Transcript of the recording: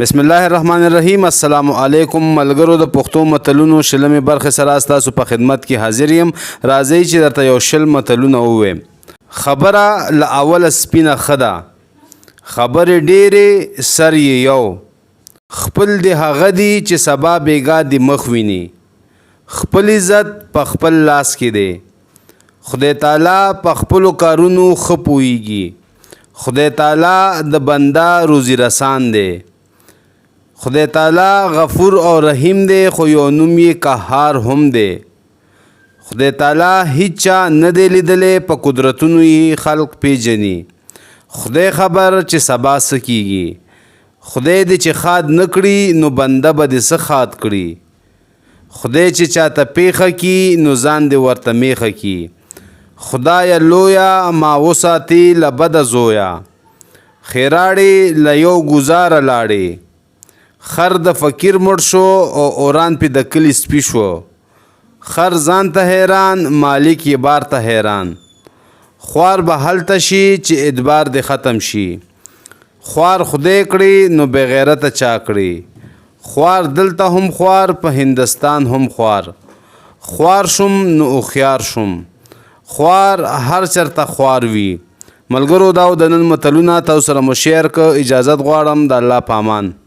بسم الله الرحمن الرحیم. السلام علیکم ملګرو، د پښتو متلونو شلمې برخې سره ستاسو په خدمت کې حاضر یم. راځئ چې درته یو 20 متلونه ووایم. خبره له اوله سپینه ښه ده. خبرې ډېرې، سر یې یو. خپل دې هغه دي چې سبا بیګا دې مخ ویني. خپل عزت په خپل لاس کې دی. خدای تعالی په خپلو کارونو ښه پوهیږي. خدای تعالی د بنده روزي رسان دی. خدای تعالی غفور او رحیم دی، خو یو نوم یې قهار هم دی. خدای تعالی هیچا نه دی لیدلی، په قدرتونو یې خلق پیژني. خدای خبر چې سبا څه کیږي. خدای دې چې ښاد نه کړي، نو بنده به دې څه ښاد کړي؟ خدای چې چاته پیښه کی، نو ځان دې ورته میخه کی. خدایه لویه، ما وساتې له بده زویه. خیراړې له یو ګزاره لاړې. خر د فقیر مړ شو او اوران پې د کلي سپي شو. خر ځان ته حیران، مالک یې بار ته حیران. خوار به هلته شي چې ادبار دې ختم شي. خوار خدای کړي، نو بې غیرته چا کړي؟ خوار دلته هم خوار، په هندستان هم خوار. خوار شوم نو هوښیار شوم. خوار هر چرته خوار وي. ملګرو، دا د نن متلونه تاسو سره مو شیر ک. اجازت غواړم، د الله پامان.